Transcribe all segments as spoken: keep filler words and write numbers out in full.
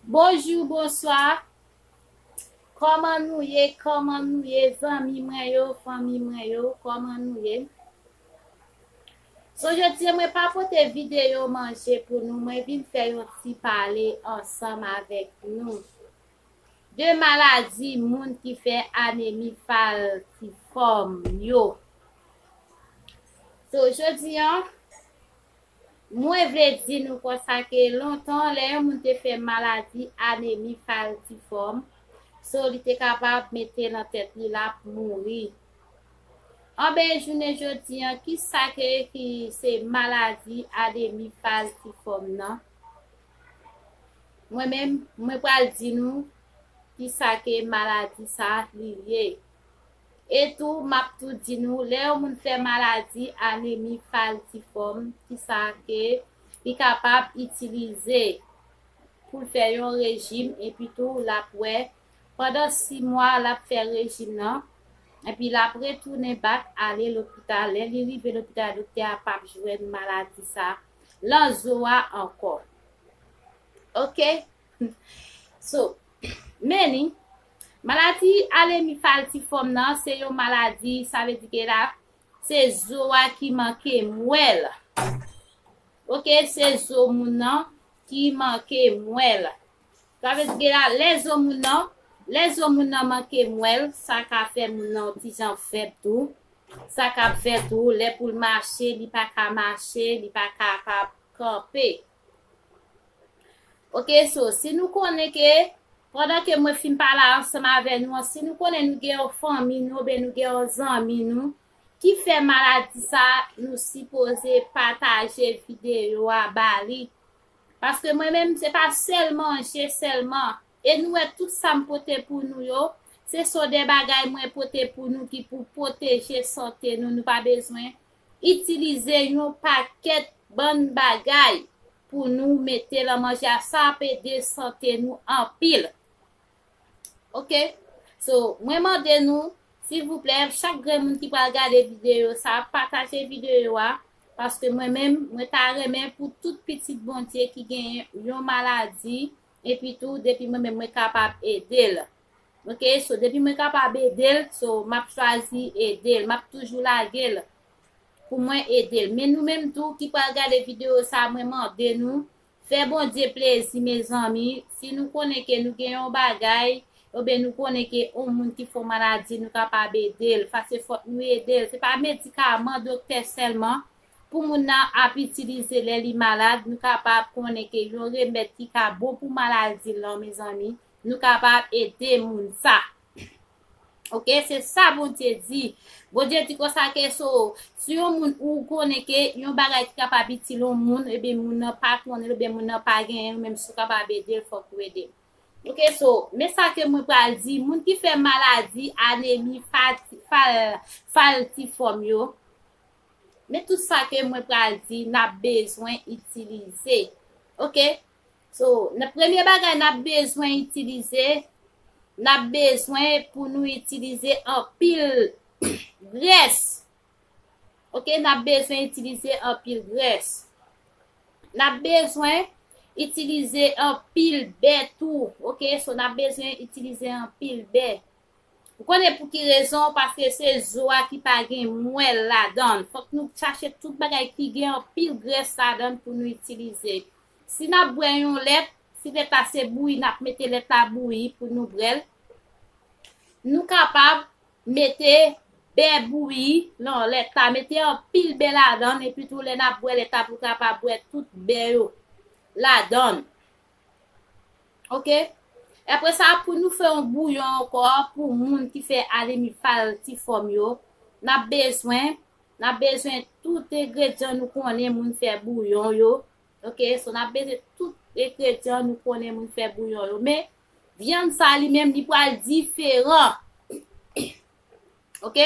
Bonjou, bonswa. Kòman nou ye? Kòman nou ye, zanmi mwen yo, fanmi mwen yo? Kòman nou ye? So, jodi a, mwen pa pote videyo manje pou nou. Mwen vin fè yon ti pale ansanm avèk nou de maladi moun ki fè anemi falsifòm yo. So, jodi a, mwen vle di nou konsa ke lontan, lè yon moun te fè maladi anemi falsifòm, so, li te kapab mete nan tèt li l ap mouri. Anben, jounen jodi a, kisa ke ki se maladi anemi falsifòm nan? Mwen menm, mwen pral di nou kisa ke maladi sa li ye. E tou, m ap tou di nou, lè yon moun fè maladi anemi falsifòm, kisa ke li kapab itilize pou l fè yon rejim, epi tou, l ap wè, pandan sis mwa, l ap fè rejim nan, epi l ap retounen back ale lopital. Lè li rive lopital, doktè a p ap jwenn maladi sa lan zo a ankò. Oke? So, men ni, maladi anemi falsifòm nan, se yon maladi, sa vle di ke la, se zo a ki manke mwèl. Oke, se zo moun nan ki manke mwèl. Sa vle di ke la, lè zo moun nan, lè zo moun nan manke mwèl, sa ka fè moun nan yon ti jan fèb tou. Sa ka fè tou, lè pou l mache, li pa ka mache, li pa kapab kanpe. Oke, so, si nou konnen ke, pandan ke mwen fin pale ansanm avè nou an, si nou konnen nou gen yon fanmi nou, oubyen nou gen yon zanmi nou, ki fè maladi sa, nou sipoze pataje videyo a ba li. Paske mwen menm, se pa sèl manje sèlman. E nou wè tout sa m pote pou nou yo, se son de bagay mwen pote pou nou ki pou pwoteje sante nou. Nou pa bezwen itilize yon pakèt bann bagay pou nou mete lan manje a. Sa ap ede sante nou anpil. Oke? So, mwen mande nou, silvouplè, chak grenn moun ki pral gade videyo sa, pataje videyo a, paske mwen menm, mwen ta renmen pou tout pitit Bondye ki gen yon maladi, epi tou, depi mwen menm, mwen kapab ede l. Oke? So, depi mwen kapab ede l, so, m ap chwazi ede l, m ap toujou lage l pou mwen ede l. Men nou menm tou ki pral gade videyo sa, mwen mande nou, fè Bondye plezi, mezanmi. Si nou konnen ke nou gen yon bagay, oubyen nou konnen ke yon moun ki fè yon maladi, nou kapab ede l. Sa se fòk nou ede l. Se pa medikaman, doktè sèlman pou moun nan ap itilize lè li malad. Nou kapab konnen ke yon remèd ki ka bon pou maladi l lan, mezanmi, nou kapab ede moun sa. Oke, se sa Bondye di. Bondye di konsa ke so, si yon moun ou konnen ke yon bagay ki kapab itil yon moun, ebyen moun nan pa konnen l, oubyen moun nan pa genyen l, menm si w kapab ede l, fòk ou ede l. Oke, so, men sa ke mwen pral di, moun ki fè maladi anemi fati-, fal-, faltifòm yo, men tout sa ke mwen pral di, n ap bezwen itilize. Oke? So, nan premye bagay n ap bezwen itilize, n ap bezwen pou nou itilize anpil grès. Oke, n ap bezwen itilize anpil grès. N ap bezwen itilize anpil bè tou. Oke, so n ap bezwen itilize anpil bè. Ou konnen pou ki rezon? Paske se zo a ki pa gen mwèl ladan l. Fòk nou chache tout bagay ki gen anpil grès ladan l pou nou itilize. Si n ap bwè yon lèt, si lèt la se bouyi, n ap mete lèt la bouyi pou nou bwè l. Nou kapab mete bè bouyi lan lèt la, mete anpil bè ladan l, epi tou lè n ap bwè lèt la, pou kapab bwè tout bè yo ladan l. Oke? Apre sa, pou nou fè yon bouyon ankò pou moun ki fè anemi faltifòm yo, n ap bezwen, n ap bezwen tout engredyan nou konnen moun fè bouyon yo. Oke? So, n ap bezwen tout engredyan nou konnen moun fè bouyon yo. Men, vyann sa li menm, li pral diferan. Oke?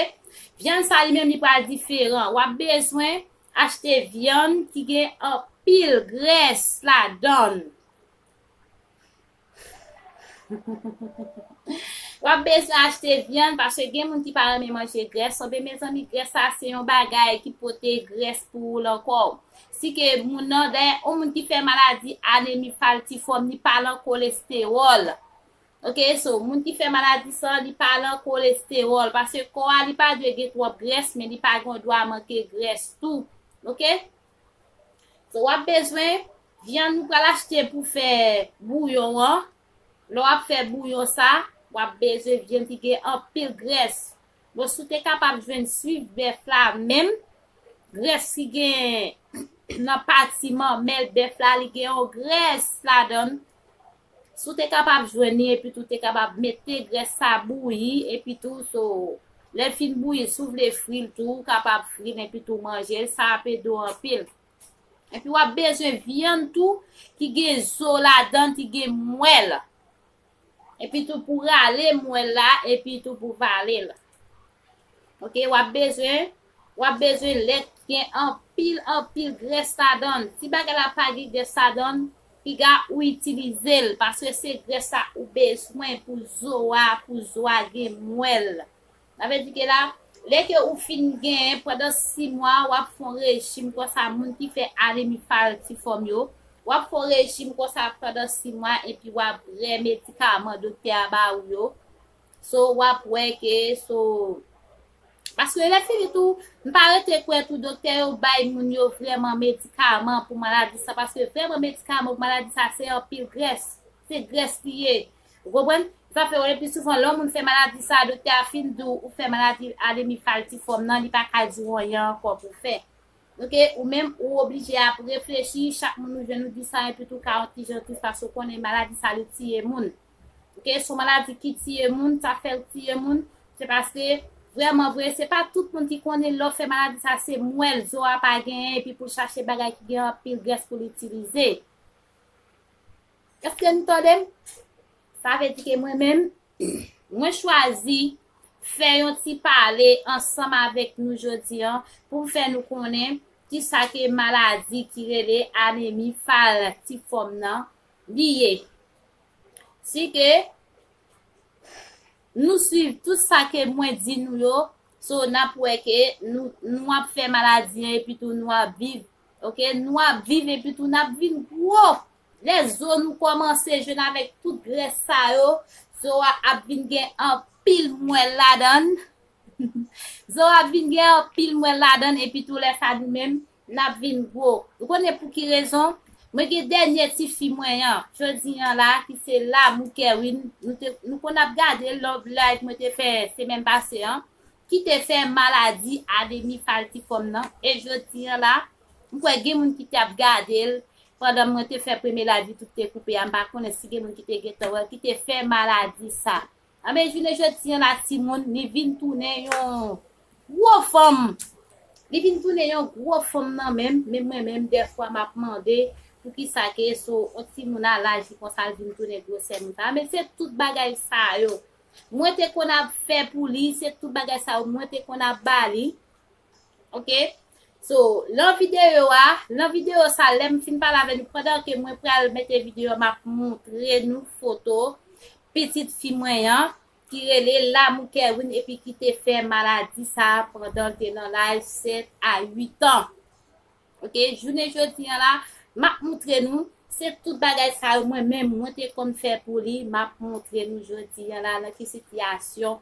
Vyann sa li menm li pral diferan. W ap bezwen achte vyann ki gen anpil grès ladan l. W ap bezwen achte vyann, paske gen moun ki pa renmen manje grès. Ebyen, mezanmi, grès sa se yon bagay ki pote grès pou ou nan kò w. Si ke moun nan, dayè, yon moun ki fè maladi anemi faltifòm, li pa lan kolestewòl. Ok, so, moun ki fè maladi sa, li pa lan kolestewòl, paske kò a, li pa dwe gen twòp grès, men li pa gen dwa manke grès tou. Ok? So, w ap bezwen vyann ou pral achte pou fè bouyon an. Lè w ap fè bouyon sa, w ap bezwen vyann ki gen anpil grès. Bon, si w te kapab jwenn suiv bèf la menm, grès ki gen nan pati manmèl bèf la, li gen yon grès ladan l. Si w te kapab jwenn li, epi tou te kapab mete grès sa bouyi, epi tou, so, lè l fin bouyi, si w vle fri l tou, ou kapab fri l, epi tou manje l, sa ap ede w anpil. Epi w ap bezwen vyann tou ki gen zo ladan, ki gen mwèl. Epi tou pou rale mwèl la, epi tou pou vale l. Ok, w ap bezwen, w ap bezwen lèt gen anpil, anpil grès ladan l. Si bagay la pa gen grès ladan l, piga ou itilize l, paske se grès sa ou bezwen pou zo a, pou zo a gen mwèl. Sa vle di ke la, lè ke ou fin genyen pandan sis mwa, w ap fè yon rejim konsa, moun ki fè anemi faltifòm yo, w ap fè yon rejim konsa pandan sis mwa, epi w ap pran medikaman doktè a ba ou yo. So, w ap wè ke, so, paske lè fini tou, m pa rete kwè tou doktè yo bay moun yo vrèman medikaman pou maladi sa, paske vrèman medikaman pou maladi sa, se anpil grès. Se grès li ye. Ou konprann? Sa fè, wè, pi souvan, lè yon moun fè maladi sa, doktè a fin di w ou fè maladi anemi faltifòm nan, li pa ka di w anyen ankò pou fè. Ok, ou menm, ou oblije ap reflechi, chak moun ou jwenn ou di sa, epi tou ka yon ti jan tris, paske ou konnen maladi sa, li tiye moun. Ok, se yon maladi ki tiye moun, sa fè l tiye moun, se paske, vrèman vre, se pa tout moun ki konnen lè w fè maladi sa, se mwèl zo a pa genyen, epi pou l chache bagay ki gen anpil grès pou l itilize. Èske nou tande m? Sa vle di ke mwen menm, mwen chwazi fè yon ti pale ansanm avèk nou jodi a pou m fè nou konnen kisa ke maladi ki rele anemi faltifòm nan li ye. Si ke nou swiv tout sa ke mwen di nou yo, so n ap wè ke nou, nou ap fè maladi an epi tou nou ap viv. Ok, nou ap viv epi tou n ap vin gwo. Lè zo nou kòmanse jwenn avèk tout grès sa yo, zo a ap vin gen anpil mwèl ladan l. Zo a ap vin gen anpil mwèl ladan l, epi tou lè sa nou menm, n ap vin gwo. Ou konnen pou ki rezon? Mwen gen dènye tifi mwen an, jodi an la, ki se Lamou Kerwin. Nou te, nou konn ap gade l lè live mwen te fè semèn pase an, ki te fè maladi anemi faltifòm nan. E jodi an la, m kwè gen moun ki t ap gade l pandan mwen te fè premye live li tout te koupe a. M pa konnen si gen moun ki te gentan wè l, ki te fè maladi sa. Anben, jounen jodi an la, timoun, li vin tounen yon gwo fanm. Li vin tounen yon gwo fanm nan menm, men mwen menm, dèfwa m ap mande, poukisa ke sou yon timoun a laj li konsa l vin tounen gwosè moun sa. Men se tout bagay sa yo. Mwen te konn ap fè pou li, se tout bagay sa yo mwen te konn ap ba li. Ok? So, lan videyo a, lan videyo sa, lè m fin pale avè nou, pandan ke mwen pral mete videyo a, m ap montre nou foto pitit fi mwen an, ki rele Lamou Kerwin, epi ki te fè maladi sa a pandan l te nan laj sèt a uit an. Ok, jounen jodi an la, m ap montre nou, se tout bagay sa yo mwen menm, mwen te konn fè pou li, m ap montre nou jodi an la, nan ki sitiyasyon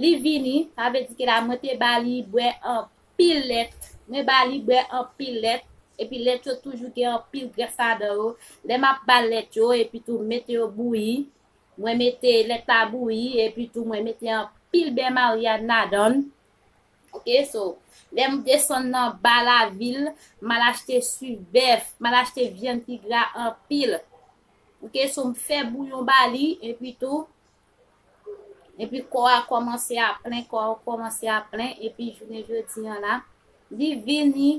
li vini, sa vle di ke la, mwen te ba li bwè anpil lèt, mwen ba li bwè anpil lèt, epi lèt yo toujou gen anpil grès ladan yo. Lè m ap ba l lèt yo, epi tou mete yo bouyi, mwen mete lèt la bouyi, epi tou mwen mete anpil bè maryad ladan l. Ok, so, lè m desann nan ba lavil, m al achte swi bèf, m al achte vyann ki gra anpil. Ok, so, m fè bouyon ba li, epi tou, epi kò a kòmanse ap plen, kò a kòmanse ap plen, epi jounen jodi an la, li vini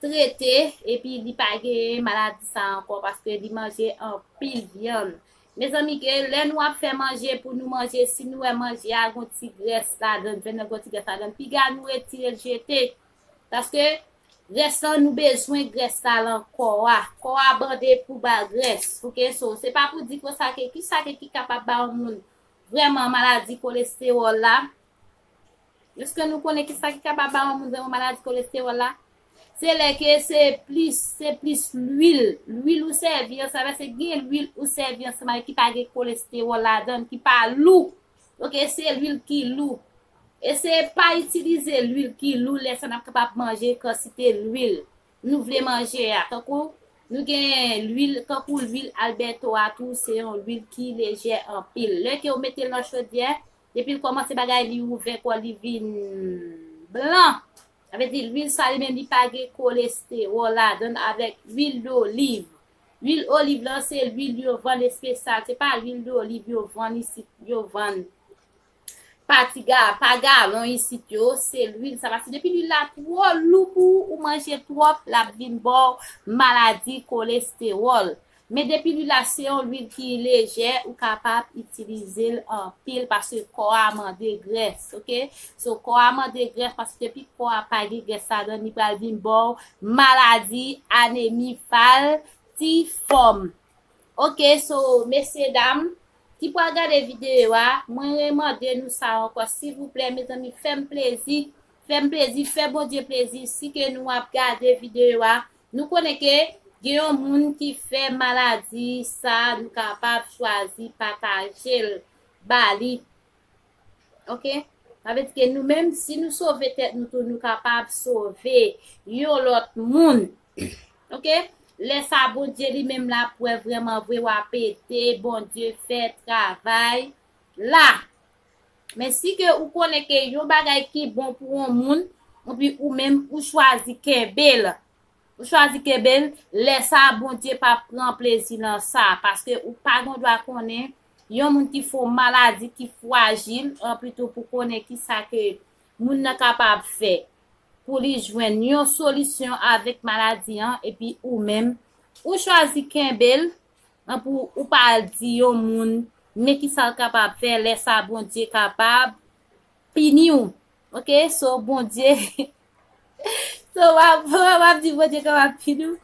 trete, epi li pa gen maladi sa ankò, paske li manje anpil vyann. Mezanmi, ke lè nou ap fè manje pou nou manje, si nou wè manje a gon ti grès ladan, vyann nan gon ti grès ladan, piga nou retire l jete. Paske grès lan, nou bezwen grès la lan kò a. Kò a bande pou ba grès. Ok, so, se pa pou di konsa ke kisa ke ki kapab ba yon moun vrèman maladi kolestewòl la? Èske nou konnen ki sa ki kapab ba yon moun vrèman maladi kolestewòl la? Se lè ke se plis, se plis lwil. Lwil ou sèvi ansanm, se gen lwil ou sèvi ansanm avèk ki pa gen kolestewòl ladan, ki pa lou. Ok, se lwil ki lou. E se pa itilize lwil ki lou lè sa n ap kapab manje kantite lwil nou vle manje a. Tankou nou gen lwil, tankou lwil Alberto a tou, se yon lwil ki lejè anpil. Lè ke w mete l nan chodyè, depi l kòmanse bagay li ouvè kò li vin blan. Sa vle di lwil sa li menm li pa gen kolestewòl ladan l avèk lwil doliv. Lwil oliv lan se lwil yo vann espesyal. Se pa lwil doliv yo vann isit, yo vann pa ti ga, pa galon isit yo. Se lwil sa pase depi lwil la twò lou pou ou, ou manje twòp, l ap vin ba w maladi kolestewòl. Men depi lwil la se yon lwil ki lejè, ou kapab itilize l anpil paske kò a mande grès, ok? So, kò a mande grès paske depi kò a pa gen grès ladan, li pral vin ba w maladi anemi falsifòm. Ok, so, mesye dam ki pral gade videyo a, mwen remande nou sa ankò, silvouplè, mezanmi, fè m plezi, fè m plezi, fè Bondye plezi, si ke nou ap gade videyo a, nou konnen ke gen yon moun ki fè maladi sa, nou kapab chwazi pataje l ba li. Ok? Sa vle di ke nou menm, si nou sove tèt nou tou, nou kapab sove yon lòt moun. Ok? Lè sa, Bondye li menm l ap wè vrèman vre w ap ede Bondye fè travay la. Men si ke ou konnen ke yon bagay ki bon pou yon moun, epi ou menm ou chwazi kenbe l, ou chwazi kenbe l, lè sa a Bondye p ap pran plezi nan sa, paske ou pa gen dwa konnen yon moun ki fè w maladi ki frajil, anpi tou pou konnen ki sa ke moun nan kapab fè pou li jwenn yon solisyon avèk maladi an, epi ou menm, ou chwazi kenbe l, an pou ou pa al di yon moun, men ki sa l kapab fè, lè sa Bondye kapab pini w. Ok, so Bondye, so w ap, w ap di Bondye kapab pini w.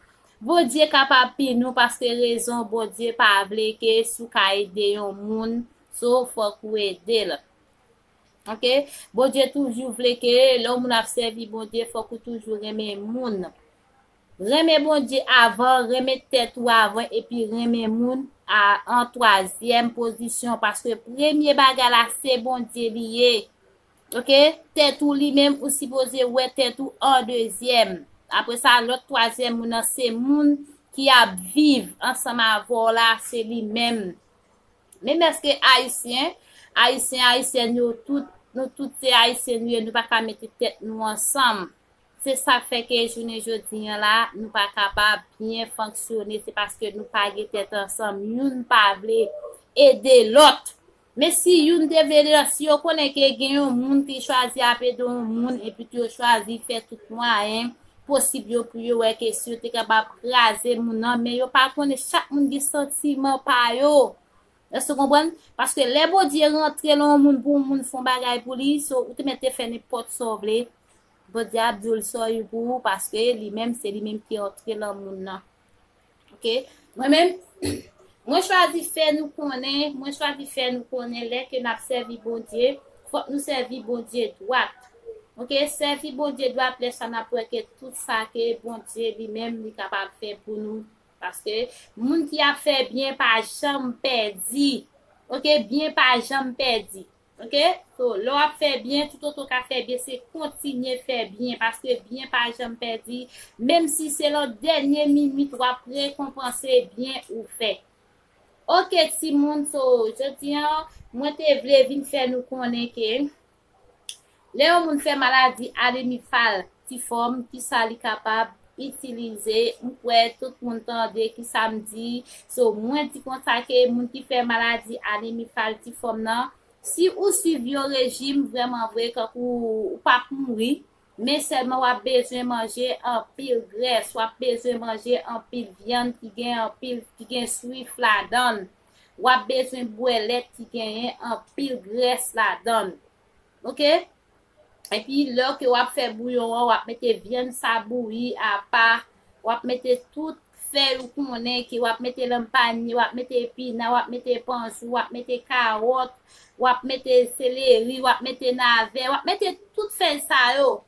Bondye kapab pini w paske rezon Bondye pa vle ke si w ka ede yon moun, so fòk ou ede l. Ok? Bondye toujou vle ke lè yon moun ap sèvi Bondye, fòk ou toujou renmen moun. Renmen Bondye avan, renmen tèt ou avan, epi renmen moun a, an twazyèm pozisyon, paske premye bagay la, se Bondye li ye. Ok? Tèt ou li menm, ou sipoze wè tèt ou an dezyèm. Apre sa, lòt twazyèm moun nan, se moun ki ap viv ansanm avè w la, se li menm. Menm èske Ayisyen, Ayisyen, Ayisyèn yo tout, nou tout se Ayisyen nou ye, nou pa ka mete tèt nou ansanm. Se sa k fè ke jounen jodi an la, nou pa kapab byen fonksyone, se paske nou pa gen tèt ansanm, youn pa vle ede lòt. Men si youn te vle ede lòt, si yo konnen ke gen yon moun ki chwazi ap ede yon moun, epi tou yo chwazi fè tout mwayen posib yo pou yo wè ke si yo te kapab kraze moun nan, men yo pa konnen chak moun gen santiman pa yo. Èske w konprann? Paske lè Bondye rantre nan yon moun pou yon moun fè yon bagay pou li, so ou te mèt te fè nenpòt sa w vle. Bondye ap di w l sòri pou ou, paske li menm, se li menm ki rantre nan moun nan. Ok? Mwen menm, mwen chwazi fè nou konnen, mwen chwazi fè nou konnen lè ke n ap sèvi Bondye, fòk nou sèvi Bondye dwat. Ok? Sèvi Bondye dwat, lè sa n ap wè ke tout sa ke Bondye li menm li kapab fè pou nou. Paske moun ki ap fè byen pa janm pèdi. Ok, byen pa janm pèdi. Ok? So, lè w ap fè byen, toutotan w ka fè byen, se kontinye fè byen. Paske byen pa janm pèdi. Menm si se nan dènye minit, w ap rekonpanse byen ou fè. Ok, timoun, so, jodi an, mwen te vle vin fè nou konnen ke lè yon moun fè maladi anemi falsifòm, ki sa li kapab itilize? M kwè tout moun tande ki sa m di. So, mwen di konsa ke moun ki fè maladi anemi falsifòm nan, si ou swiv yon rejim vrèman vre, kankou ou p ap mouri, men sèlman w ap bezwen manje anpil grès, w ap bezwen manje anpil vyann ki gen anpil, ki gen swif ladan l. W ap bezwen bwè lèt ki genyen anpil grès ladan l. Ok? Epi, lè ke w ap fè bouyon an, w ap mete vyann sa bouyi apa, w ap mete tout fèy ou konnen ke w ap mete nan panye, w ap mete epina, w ap mete panzou, w ap mete kawòt, w ap mete seleri, w ap mete navè, w ap mete tout fèy sa yo.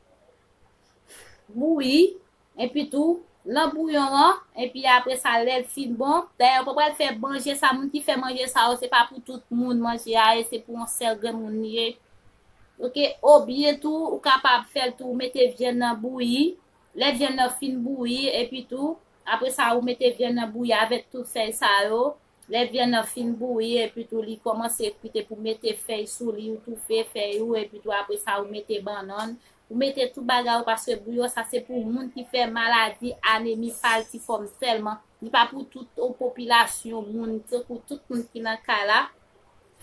Bouyi, epi tou, nan bouyon an, epi apre sa, lè l fin bon, dayè, ou pa pral fè manje sa, moun ki fè manje sa yo, se pa pou tout moun manje a, e se pou yon sèl grenn moun li ye. Oke, oubyen tou, ou kapab fè l tou, ou mete vyann nan bouyi, lè vyann nan fin bouyi, epi tou, apre sa, ou mete vyann nan bouyi avèk tout fèy sa yo, lè vyann nan fin bouyi, epi tou, li kòmanse kwit, epi ou mete fèy sou li, ou toufe fèy ou, epi tou, apre sa, ou mete bannann, ou mete tout bagay ou, paske bouyon sa, se pou moun ki fè maladi anemi falsifòm sèlman. Li pa pou tout yon popilasyon moun, se pou tout moun ki nan kay la,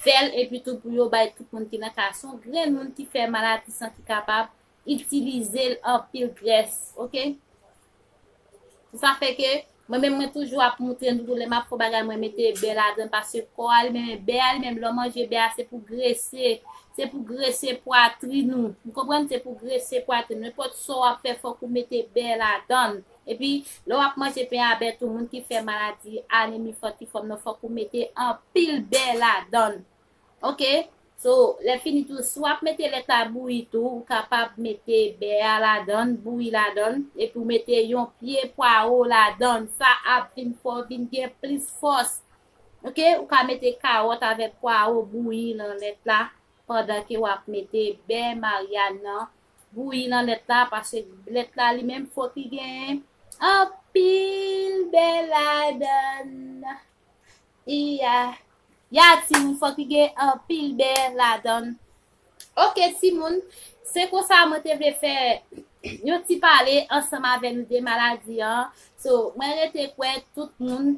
fè l, epi tou pou yo bay tout moun ki nan kay la. Se yon grenn moun ki fè maladi san ki kapab itilize l anpil grès, oke? Se sa fè ke mwen menm, mwen toujou ap montre nou tou lè m ap fè bagay, mwen mete bè ladan l, paske kò a li menm, bè a li menm, lè w manje bè a, se pou grese, se pou grese pwatrin ou. Ou konprann? Se pou grese pwatrin ou. Nenpòt sa w ap fè, fòk ou mete bè ladan l. Epi, lè w ap manje pen a bè tou, moun ki fè maladi anemi falsifòm nan, fòk ou mete anpil bè ladan l. Oke? So, lè fini tou, si w ap mete lèt la bouyi tou, ou kapab mete bè a ladan l, bouyi ladan l, epi w mete yon pye pwawo ladan l. Sa ap vin fè w vin gen plis fòs. Oke? Ou ka mete kawòt avèk pwawo bouyi nan lèt la, pandan ke w ap mete bè Maryal nan bouyi nan lèt la, paske lèt la li menm fòk li gen anpil bè ladan l. Iya, ya timoun, fòk li gen anpil bè ladan l. Oke, timoun, se konsa mwen te vle fè yon ti pale ansanm avè nou de maladi an. So, mwen rete kwè tout moun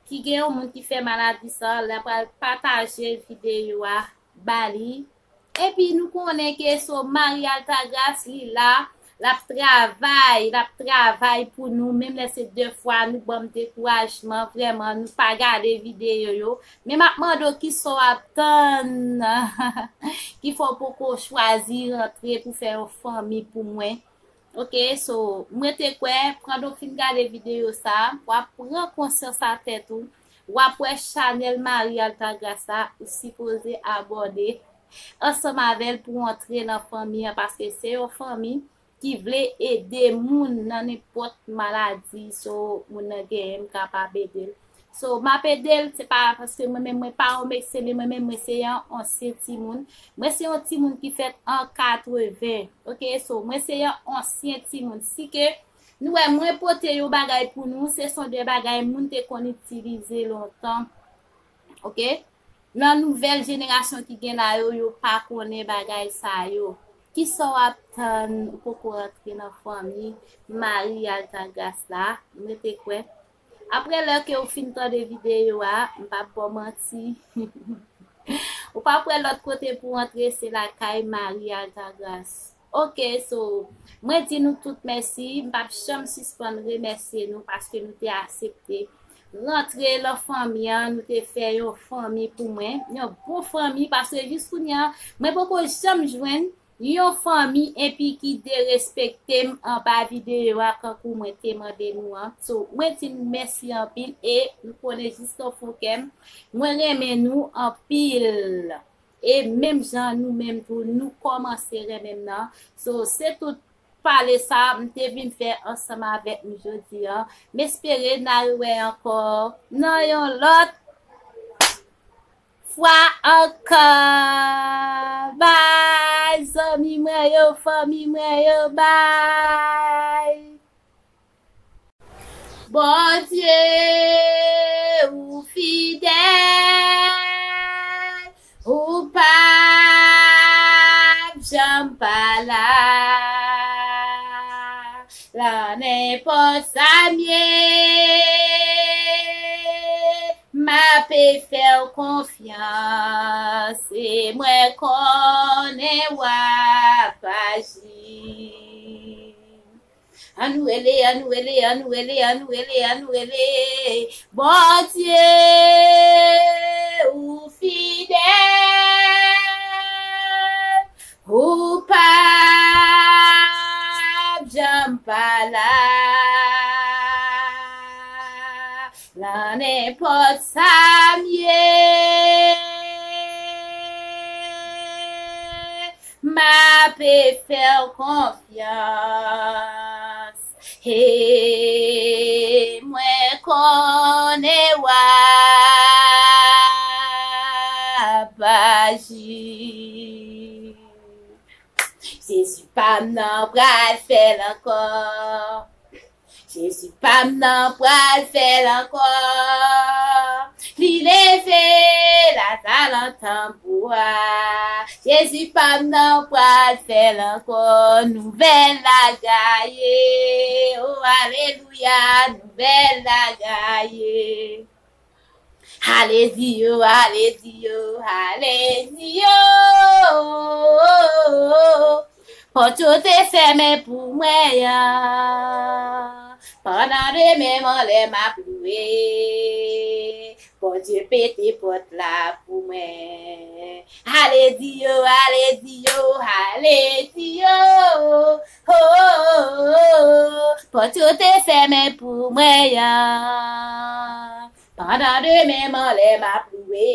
ki gen yon moun ki fè maladi sa, l ap pral pataje videyo a ba li. Epi nou konnen ke so Marie Altagras li la, l ap travay, l ap travay pou nou, menm lè se de fwa nou ban m dekourajman, vrèman, nou pa gade videyo yo. Men m ap mande w kisa w ap tann, ki fè w poko chwazi rantre pou fè yon fanmi pou mwen. Oke, so, mwen te kwè, pandan w fin gade videyo sa, w ap pran konsyans a tèt ou, w ap wè chanèl Marie Altagras la, ou sipoze abòne ansanm avè l pou w antre nan fanmi an, paske se yon fanmi ki vle ede moun nan nenpòt maladi, so, moun nan genyen, m kapab ede l. So, m ap ede l, se pa paske mwen menm, mwen pa yon medsen, men mwen menm, mwen se yon ansyen timoun. Mwen se yon timoun ki fèt an katreven. Oke, so, mwen se yon ansyen timoun. Si ke nou wè mwen pote yon bagay pou nou, se son de bagay moun te konn itilize lontan. Oke? Nan nouvèl jenerasyon ki gen la yo, yo pa konnen bagay sa yo. Kisa w ap tann? Ou poko rantre nan fanmi Marie Altagras la? Mwen te kwè. Apre lè ke w fin tande videyo a, m p ap ba w manti. Ou p ap wè lòt kote pou w antre, se lakay Marie Altagras. Oke, so, mwen di nou tout mèsi. M p ap janm sispann remèsye nou paske nou te aksepte rantre nan fanmi an. Nou te fè yon fanmi pou mwen, yon bon fanmi, paske jis kounye a, mwen poko janm jwenn yon fanmi epi ki derespekte m anba videyo a kankou mwen te mande nou an. So, mwen di nou mèsi anpil e nou konnen jis nan fon kè m, mwen renmen nou anpil. E menm jan nou menm tou, nou kòmanse renmen m nan. So, se tout pale sa m te vin fè ansanm avèk nou jodi a. M espere n a rewè ankò nan yon lòt fwa ankò. Bay, zanmi mwen yo, fanmi mwen yo, bay. Bondye, ou fidèl, ou p ap janm pa la. Lan nenpòt sa m ye, m ape fè w konfyans, e mwen konnen w ap aji. Ann rele, ann rele, ann rele, ann rele, ann rele. Bondye, ou fidèl, ou p ap janm pa la. Nan nenpòt sa m ye, m ape fè w konfyans. E mwen konnen w ap aji. Jezi pa m nan pral fè l ankò. Jezi pa m nan pral fè l ankò. Li leve Laza nan tanbou a. Jezi pa m nan pral fè l ankò. Nouvèl la gaye. O alelouya, nouvèl la gaye. Ale di yo, ale di yo, ale di yo. Pòt yo te fèmen pou mwen an. Pandan demen m anlè m ap lwe. Bondye pete pòt la pou mwen. Ale di yo, ale di yo, ale di yo. Oh, oh, oh, oh. Pòt yo te fèmen pou mwen an. Pandan demen m anlè m ap lwe.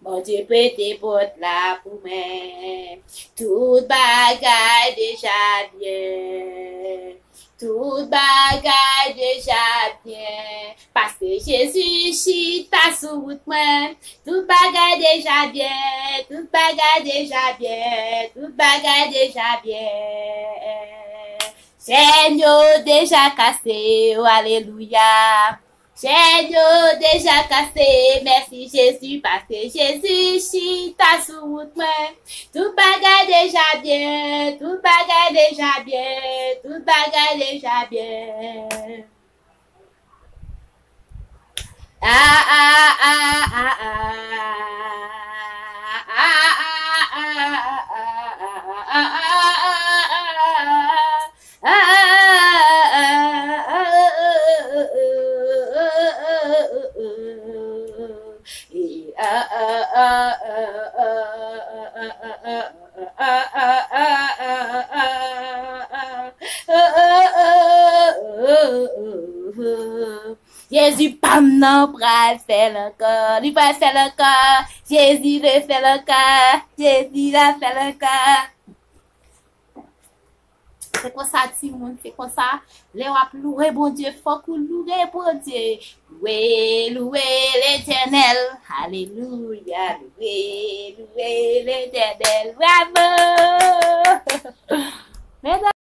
Bondye pete pòt la pou mwen. Tout bagay deja byen. Tout bagay deja byen. Paske Jezi chita sou wout mwen. Tout bagay deja byen. Tout bagay deja byen. Tout bagay deja byen. Chèn yo deja kase, o alelouya. Chèn yo deja kase, mèsi Jezi, paske Jezi chita sou wout mwen. Tout bagay deja byen, tout bagay deja byen, tout bagay deja byen. Ah, ah, ah, ah, ah. Ah, ah, ah, ah, ah, ah, ah, ah, ah, ah. Jezi pa m nan pral fè l ankò. Li pral fè l ankò. Jezi le fè l ankò. Jezi la fè l ankò. Se konsa, timoun, se konsa. Lè w ap louwe Bondye, fòk ou louwe Bondye. Louwe, louwe Letènèl. Alelouya, louwe, louwe Letènèl. Bravo! Medam,